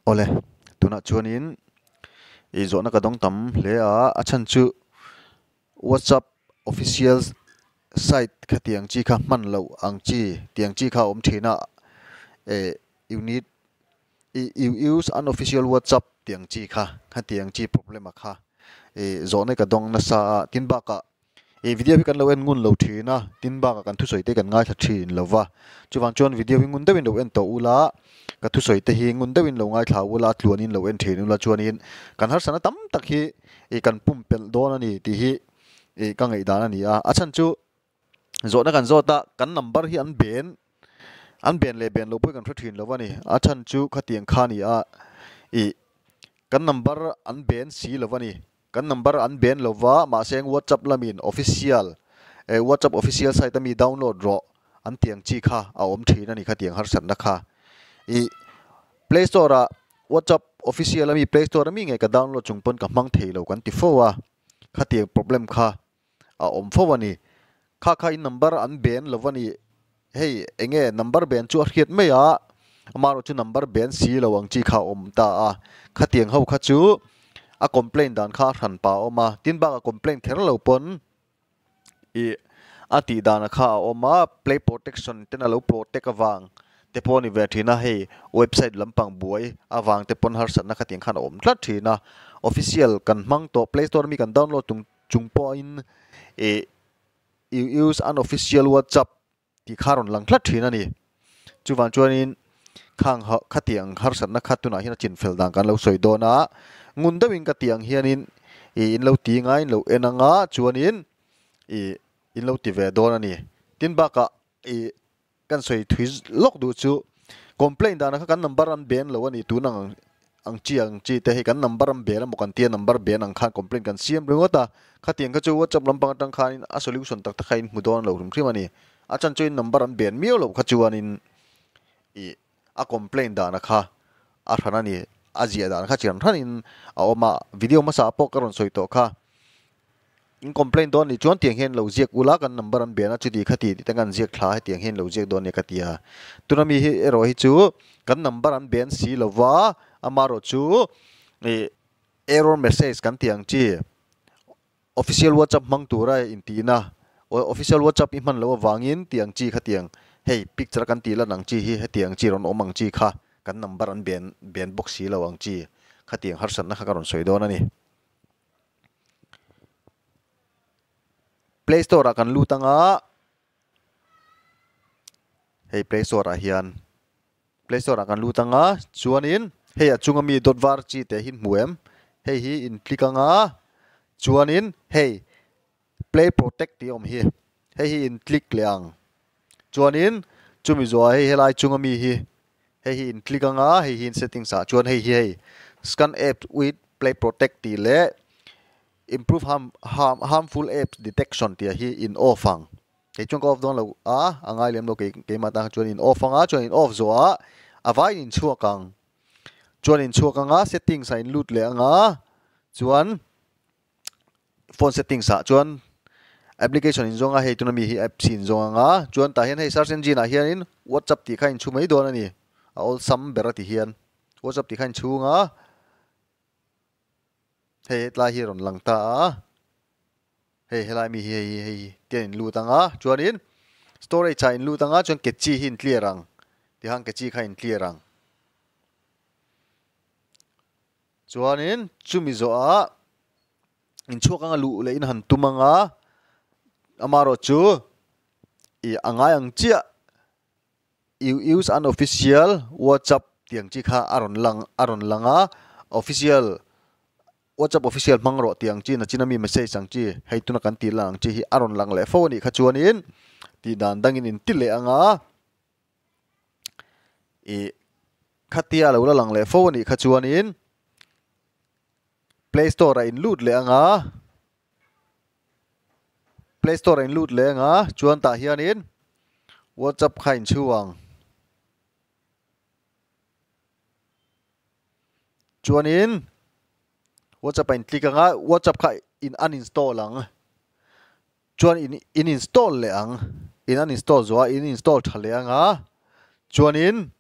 Awle, tunah chuanin i zawhna ka dawng tam hle a, a chhan chu WhatsApp official site khatiang chi kha hman loh ang chi tiang chi kha a awm thin a, eh you need you use unofficial WhatsApp tiang chi kha khatiang chi problem a kha i zawhna ka dawng nasa a, tin bakah Ih video hi kan lo en ngun lo thin a, tin bakah kan thusawi te kan ngaithla thin lo va, chuvang chuan video hi ngun deuhin lo en tawh ula, ka thusawi te hi ngun deuhin lo ngaithla ula, tluanin lo en thin ula chuanin kan harsatna tam tak hi ih kan pumpelh dawn a ni tih hi ih ka ngaihdan a ni a, a chhan chu zawhna kan zawt a, kan number hi an ben an ben leh ben loh pawh hi kan hre thin lo a ni, a chhan chu khatiang kha a ni a, ih kan number an ben si lo a ni. Kan number an ben lo va, mahse eng WhatsApp lamin official eh WhatsApp official site ami download rawh an tiang chi kha a awm thin a ni kha tiang harsatna kha. Ih Play Store ah WhatsApp official ami Play Store ami nge ka download chung pawn ka hmang thei lo kan ti fo a, khatiang problem kha a awm fo a ni. Kha kha in number an ben lo a ni. Hei enge number ben chu a hriat mai a, amaherawh chu number ben si lo ang chi kha a awm ta a. Khatiang ho kha chu a complaint dan kha a hran pah a awm a, tin bakah complaint kher lo pawn ih a tih dan kha a awm a, play protection ten a lo protect avang te pawh a ni ve thin a, hei website lampang buai avang te pawn harsatna khatiang khan a awm tlat thin a. Official kan hmang tawh play store ami kan download tung chung pawhin ih You use unofficial WhatsApp tih kha rawn lang tlat thin a ni. Chuvang chuanin khang khatiang harsatna kha tunah hian a chinfel dan kan lo sawi dawn a, ngun deuhin ka tih ang hianin ih in lo ti ngaiin lo en anga chuanin ih in lo ti ve dawn a ni. Tin bakah ih Kan sawi thui lawk duh chu complaint dana kha kan number an ben lo a ni tun ang ang chi ang chi te hei kan number an ben emaw kan tia number ben ang khan complaint kan siam ringawt a khatiang kha chu whatsapp lampang atang khanin a solution tak tak kha in hmu dawn lo hrim hrim a ni a chan chuan number an ben miau loh kha chuanin ih a complaint dana kha a hran a ni a ziah dan kha chian hranin a awm a video hmasa pawh ka rawn sawi tawh kha. In complaint dawn nih chuan tiang hian lo ziak ula kan number an bian a chuti khati tih te kan ziak thla hetiang hian lo ziak dawn nia ka ti a. Tuna mi hi erawh hi chu kan number an bian si lova amaherawh chu ih error message kan tih ang chi official whatsapp hmang tura intihna official whatsapp i hman loh avangin tih ang chi khatiang hei picture a kan tih lan ang chi hi hetiang chi rawn awm ang chi kha kan number an bian bian bawk si lo ang chi khatiang harsatna kha ka rawn sawi dawn a ni. Play Store ah kan lut anga hei Play Store ah hian Play Store ah kan lut anga chuanin hei a chunga mi dot var chi te hi in hmu em hei hi in click anga chuanin hei Play Protect tih a awm hi hei hi in click leh ang chuanin chumi zawhah hei helai chunga mi hi hei hi in click anga hei hi in settings ah chuan hei hi hei scan apps with play protect tih leh improve harm harm harmful apps detection tih ah hi in off ang kei chuan ka off dawn lo a a ngai lem lo kei keimah tan kha chuan in off anga chuan in off zawhah a vaiin in chhuak ang chuan in chhuak anga settings ah in lut leh anga chuan. Phone settings ah chuan application in zawng a hei tuna mi hi apps hi in zawng anga chuan tah hian hei search engine ah hianin whatsapp tih kha in chhu mai dawn a ni a awlsam ber a ti hian whatsapp tih kha in chhung a hei hetlai hi a rawn lang ta a hei helai mi hi hei hi hei hi te in lut anga chuanin storage ah in lut anga chuan ke chi hi in clear ang tikhan ke chi kha in clear ang. Chuanin chumi zawhah inchhuak anga luh leh in han tum anga amaherawh chu ih a ngai ang chiah you use an official whatsapp tih ang chi kha a rawn lang a rawn lang a official whatsapp official hmang rawh tih ang chi nachin ami message ang chi hei tuna kan tih lang ang chi hi a rawn lang leh fo a nih kha chuanin tih dan dangin inti leh anga. Ih khatia lo la lang leh fo a nih kha chuanin play store ah in lut leh anga play store ah in lut leh anga chuan tah hianin whatsapp kha in chhu ang chuanin whatsapp ah in click anga whatsapp kha in uninstall ang. Chuan in in install leh ang, in uninstall zawh a in install tha leh ang a, chuanin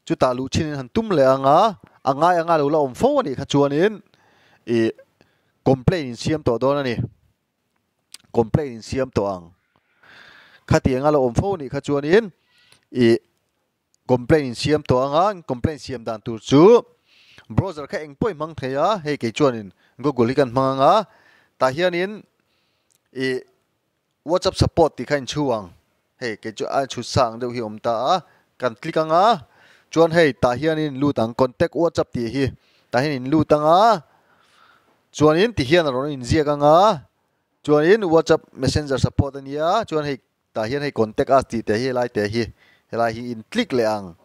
chutah luh chhin in han tum leh ang a, A ngai anga lo la awm fo a nih kha chuanin ih complaint in siam tawh dawn a ni. Complaint in siam tawh ang. Khatiang a lo awm fo a nih kha chuanin ih complaint in siam tawh ang a, complaint siam dan tur chu browser kha eng pawh i hmang thei a, hei kei chuanin google hi kan hmang ang a, tah hianin ih WhatsApp support tih kha in chhu ang, hei kei chu a chhut sa ang deuh hi a awm ta a, kan click ang a, chuan hei tah hianin in lut ang contact WhatsApp tih hi tah hian in lut ang a, chuanin ti hian a rawn inziak ang a, chuanin WhatsApp messenger support a nia, chuan hei tah hian hei contact us tih te hi helai te hi helai hi in click leh ang.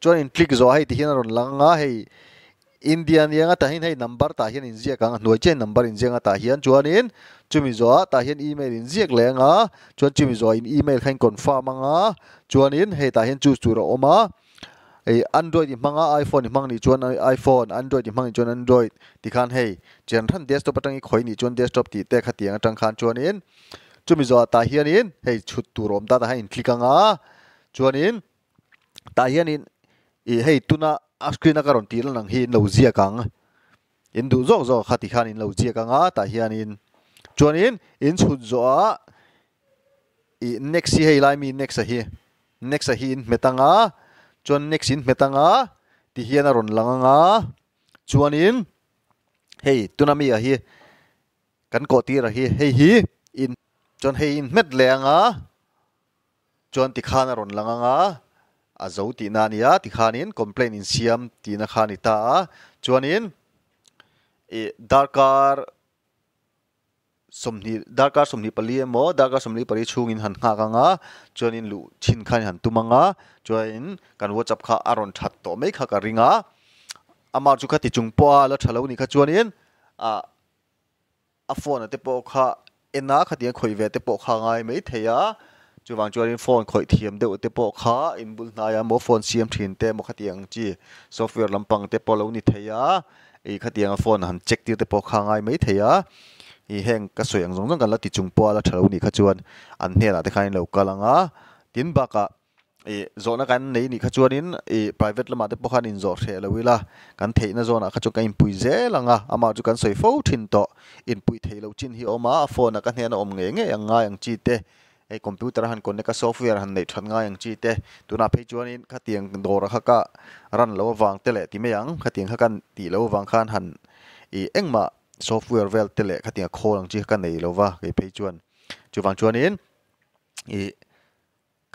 Chuan in click zawh a hei ti hian a rawn lang a, hei India nia nga tah hian hei number tah hian inziak ang a hnuai chiah in number inziak ang a tah hian chuanin chumi zawhah tah hian email inziak leh ang a, chuan chumi zawhah in email kha in confirm ang a, chuanin hei tah hian choose tur a awm a, hei android i hmang a iphone i hmang nih chuan iphone android i hmang nih chuan android tikhan hei chian hran desktop atang i khawih nih chuan desktop tih te khatiang atang khan chuanin chumi zawhah tah hianin hei chhut tur a awm ta tah hian in click ang a, chuanin. Tah hianin ih hei tuna a screen a ka rawn tih lan ang hi in lo ziak ang. In duh zawk zawk kha ti khan in lo ziak ang a tah hianin chuanin in chhut zawh ah ih next hi hei lai mi next a hi next a hi in hmet ang a chuan next in hmet ang a ti hian a rawn lang ang a chuanin hei tuna mi a hi kan kawh tir a hi hei hi in chuan hei in hmet leh ang a. Chuan tikhan a rawn lang ang a, a zo tihna a nia, tikhanin complaint insiam tihna kha a ni ta a. Chuanin ih darkar sawmhnih darkar 24 emaw darkar 44 chhungin han nghak ang a, chuanin luh chhin khan han tum ang a, chuanin kan WhatsApp kha a rawn that tawh mai kha ka ring a. Amah chu kha ti chung pawh a la tha lo nih kha chuanin ah. A phone a te pawh kha en a, khatiang khawih ve te pawh kha a ngai mai thei a, chuvang chuanin phone khawih thiam deuh te pawh kha in bul hnaia maw phone siam thin te emaw khatiang chi software lampang te pawh lo ni thei a, ih khatianga phone han check tir te pawh kha a ngai mai thei a, ih heng ka sawi ang zawng zawng kan la ti chung pawh a la tha lo nih kha chuan an hnenah te khan in lo kal ang a, tin bakah Ih zawhna kan nei nih kha chuanin ih private lamah te pawh khan inzawh hreh lo ila, kan theihna zawnah kha chuan kan inpui zel ang a, amah chu kan sawi fo thin tawh. Inpui theih loh chin hi a awm a, a phone ah ka hnena awm ngei ngei ang ngai ang chi te, hei computer a han connect a software han neih that ngai ang chi te, tunah phei chuanin khatiang dawr kha ka run lo avang te leh ti mai ang, khatiang kha ka tih loh avang khan han ih engmah software vel te leh khatiang a khawl ang chi kha ka nei lo va kei phei chuan. Chuvang chuanin ih.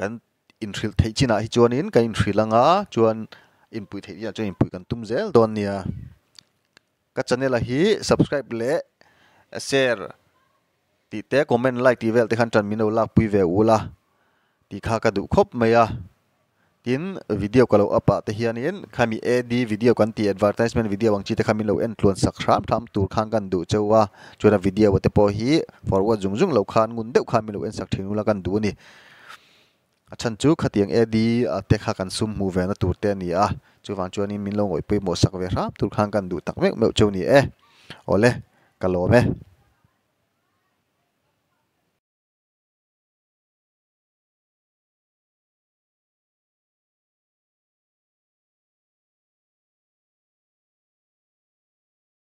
Kan inhrilh theih chinah hi chuanin kan inhrilh ang a, chuan inpuih theih chinah chuan inpuih kan tum zel dawn nia. Ka channel a hi subscribe leh share tih te comment like tih vel te khan tan min lo lakpui ve ul a tih kha ka duh khawp mai a. Tin video ka lo up ah te hianin khami ad video kan tih advertisement video ang chi te kha min lo en tluan sak hram hram tur khan kan duh cheu a, chuan a video te pawh hi forward zung zung lo khan ngun deuh khan min lo en sak thin ula kan duh a ni. A chhan chu khatiang ad te kha kan sum hmuh ve na tur te a ni a, chuvang chuanin min lo ngawih pawimawh sak ve hram tur khan kan duh tak meuh meuh cheu ni e. Awle, ka lawm e.